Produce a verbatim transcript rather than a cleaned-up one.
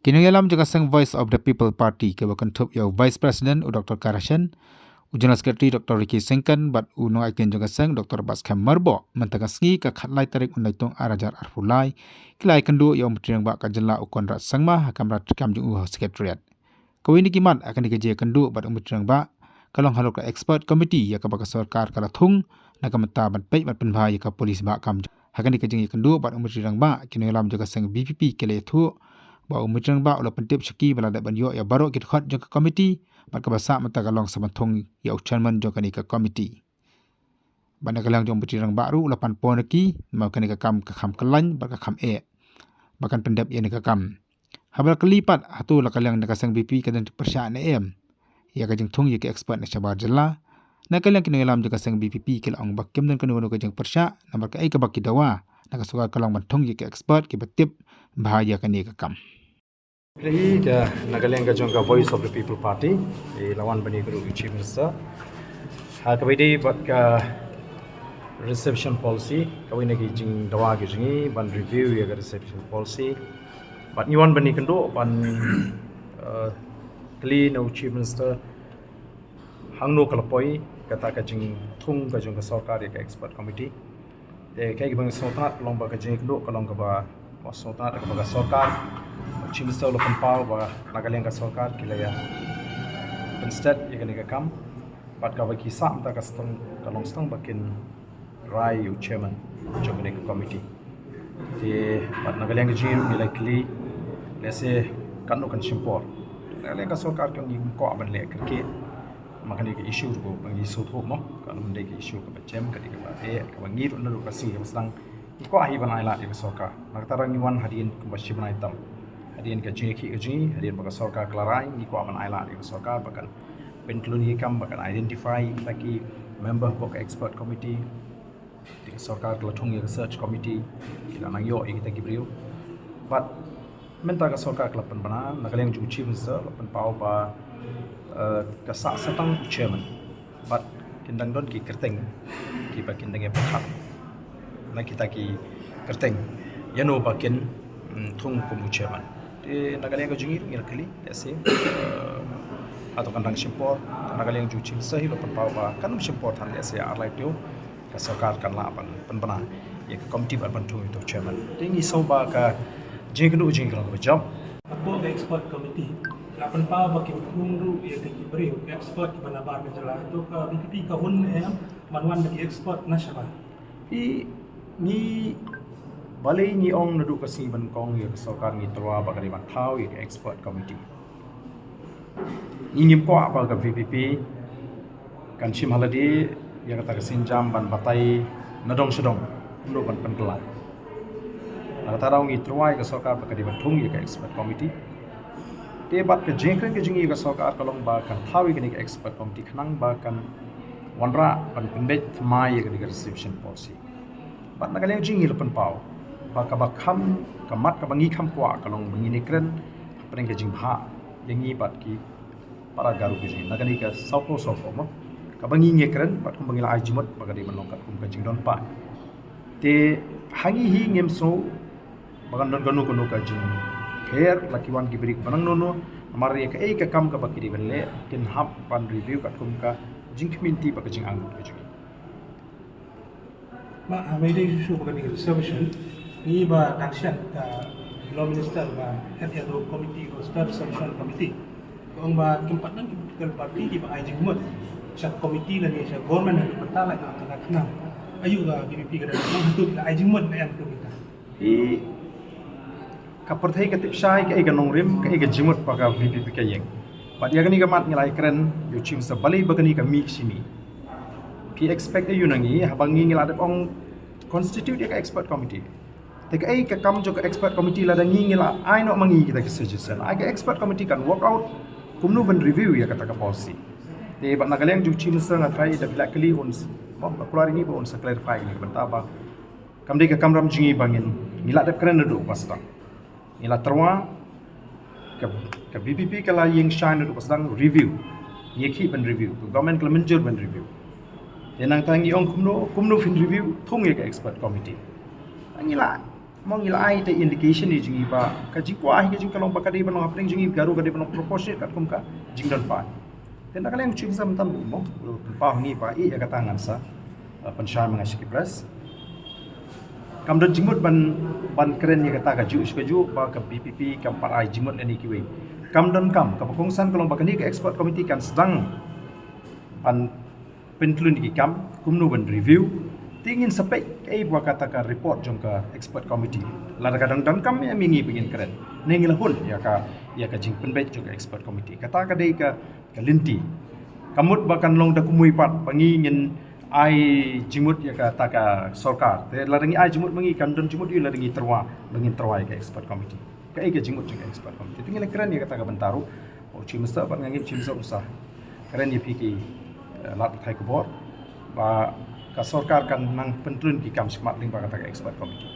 Ki nongïalam jong ka seng Voice of the People Party, kiba kynthup ïa u Vice President u Doctor K. Rashen, u General Secretary Doctor Ricky Syngkon bad u nongaiktien jong ka seng Doctor Batskhem Myrboh, mynta ka sngi ka khatlai tarik u Naitung ar hajar arphew lai, ki la ïakynduh ïa u Myntri Rangbah ka jylla u Conrad Sangma ha kamra treikam jong u ha Secretariat. Kawei na ki mat ha kane ka jingïakynduh bad u Myntri Rangbah ka long halor ka expert committee ïa kaba ka sorkar ka la thung na ka bynta ban peit bad pynbha ïa ka policy ba kam. Ha kane ka jingïakynduh bad u Myntri Rangbah, ki nongïalam jong ka seng VPP ki la ïathuh ba u Myntri Rangbah u la pyntip sha ki ba la dep ban ïoh ïa baroh ki dkhot jong ka committee, bad kaba sah mynta ka long sa ban thung ïa u chairman jong kane ka committee. Bad na ka liang jong u Myntri Rangbah ruh u la pan pon ïa ki, namar kane ka kam ka kham khlaiñ bad ka kham eh ba kan pyndep ïa kane ka kam. Haba la kylli pat hato la ka liang na ka seng VPP ka don pyrshah ne em ïa ka jingthung ïa ki expert na shabar jylla, na ka liang ki nongïalam jong ka seng VPP ki la ong ba kim don kano kano ka jingpyrshah, namar kaei kaba ki dawa na ka sorkar ka long ban thung ïa ki expert kiba tip bha ïa kane ka kam. Hi ka, na ka liang ka jong ka Voice of the People Party, i la wan ban ïakynduh u Chief Minister ha kaba ïadei bad ka reservation policy. Kawei na ki jingdawa ki jong ngi ban review ïa ka reservation policy. Bad ngi wan ban ïakynduh ban, eh, kylli na u Chief Minister hangno ka la poi kata ka jingthung ka jong ka sorkar ïa ka expert committee. Te kaei kaba ngi sngewtynnat ka long ba ka jingïakynduh ka long kaba, ba sngewtynnat kaba ka sorkar, Chief Minister u la pynpaw ba na ka liang ka sorkar ki la ïa pynstet ïa kane ka kam. Bad kaba ki sah mynta ka stang, ka long stang ba kin rai ïa u chairman jong kane ka committee. Te bad na ka liang ka jingïaroh ngi la kylli, lehse katno kan shim por. Na ka liang ka sorkar ka ngi kwah ban leh kyrkieh ma kane ka issue ruh ba ngi sngewthuh mo, ka long dei ka issue kaba jem, ka dei kaba eh, kaba ngi ruh naduh ka sngi kaba sdang ngi kwah hi ban ailad ïa ka sorkar. Na kata ruh ngi wan hadien kumba shi bnai tam, hadien ka jingïakhih ka jong ngi, hadien ba ka sorkar ka la rai, ngi kwah ban ailad ïa ka sorkar ba kan pynklun ïa ki kam, ba kan identify ïa kita ki member hapoh ka expert committee. Te ka sorkar ka la thung ïa ka search committee, ki la nang ïoh ïa kita ki briew. Bad mynta ka sorkar ka la pynbna, na ka liang jong u Chief Minister la pynpaw ba, eh, ka sah sa tang u chairman. Bad kin dang don ki kyrteng kiba kin dang ïa pyrkhat na kita ki kyrteng ïano ba kin, mm, thung kum u chairman. Te na ka liang ka jong ngi ngi la kylli, lehse, eh, hato kan dang shim por. Na ka liang jong u Chief Minister hi la pynpaw ba kan ym shim por than, lehse ar lai taïew ka sorkar kan lah ban pynbna ïa ka committee bad ban thung ïa uto u chairman. Te ngi sngew ba ka jingïakynduh jong ngi ka long kaba jop. Hapoh ka expert committee la pynpaw ba kin thung ruh ïa kita ki briew expert kiba nabar ka jylla. To ka VPP ka hun ne em ban wan da ki expert na shabar? Te ngi, balei ngi ong naduh ka sngi ba nyngkong ïa ka sorkar ngi tyrwa ba ka dei ban thaw ïa ka expert committee? Ngi ngim kwah ba ka VPP kan shim ha lade ïa kata ka sienjam ban batai na dong sha dong, kumno ban pynkylla. Na kata ruh ngi tyrwa ïa ka sorkar ba ka dei ban thung ïa ka expert committee. Te bad ka jingkren ka jong ngi ïa ka sorkar ka long ba kan thaw ïa kane ka expert committee khnang ba kan wanrah ban pynbeit thymmai ïa kane ka reservation policy. Bad na ka liang jong ngi la pynpaw ba kaba kham, ka mat kaba ngi kham kwah ka long ba ngin ïakren hapdeng ka jingbha ïa ngi bad ki para Garo ka jong ngi na kane ka sawphew sawphew mo. Kaba ngi ïakren bad kumba ngi la ai jingmut ba ka dei ban long katkum ka jingdon paid. Te ha ngi hi ngim sngew ba kan don kano kano ka jingpher la ki wan ki briew ba nang nono, namar ïa kaei ka kam kaba ki dei ban leh kin hap ban review katkum ka jingkhmih lynti bad ka jingangnud ka jong ngi. Ba, ah, mynta issue ba ka dei reservation, ngi ba dang shet ka Law Minister ba head ïa ka committee, roster selection committee. Ka ong ba kim pat don ki political party kiba ai jingmut sha committee lane sha government ha ka bynta la ka khnang. Aïu ka VPP ka dang ong hato ki la ai jingmut ne em hato kita? I, ka pyrthei ka tip shai kaei ka nongrim, kaei ka jingmut ba ka VPP ka ïeng. Bad ïa kane ka mat ngi la ïakren ïa u Chief Minister balei ba kane ka mih shi mih. Ki expect aïu na ngi haba ngi, ngi la dep ong constitute ïa ka expert committee. Te kaei ka kam jong ka expert committee lada ngi, ngi la ai noh ma ngi kita ki suggestion? Ai ka expert committee kan work out kumno ban review ïa kata ka policy. Te bad na ka liang jong u Chief Minister nga tharai da phi la kylli un s-, mo, ba kular ïa ngi ba un sa clarify ïa kane ka bynta ba kam dei ka kamram jong ngi ba ngin, ngi la dep kren naduh ba sdang. Ngi la tyrwa, ka, ka VPP ka la ïeng shai naduh ba sdang review. Ngi ïakhih ban review, ka government ka la mynjur ban review. Te nangta ngi ong kumno, kumno phin review, thung ïa ka expert committee. Ngi la Mo ngi la ai te indication ïa jong ngi ba ka jingkwah hi ka jingkyllon ba ka dei ban long hapdeng jong ngi, ka ruh ka dei ban long proportionate katkum ka jingdon paid. Te na ka liang u Chief Minister mynta u mo u pynpaw ha ngi ba ïa kata ngan sa, uh, pynshai ma nga sha ki press. Kam don jingmut ban, ban kren ïa kata kajuh sha kajuh ba ka VPP kam pat ai jingmut lane kiwei. Kam donkam, kaba kongsan ka long ba kane ka expert committee kan sdang ban pynthlun ïa ki kam, kumno ban review. Te ngin sa peit kaei ba kata ka report jong ka expert committee. Lada ka dang donkam ïa ngi ba ngin kren, ne ngi la hun ïa ka, ïa ka jingpynbeit jong ka expert committee. Kata ka dei ka, ka lynti. Ka mut ba kan long da kumwei pat ba ngi ngin ai jingmut ïa kata ka sorkar. Te lada ngi ai jingmut ma ngi, kan don jingmut ïa lada ngi tyrwa, ba ngin tyrwa ïa ka expert committee. Kaei ka jingmut jong ka expert committee? Te ngi la kren ïa kata ka bynta ruh. U Chief Minister bad nga ngeit u Chief Minister un sa kren ïa phi ki, eh, lad pathai khubor ba ka sorkar kan nang pynthlun ki kam shakhmat lyngba kata ka expert committee.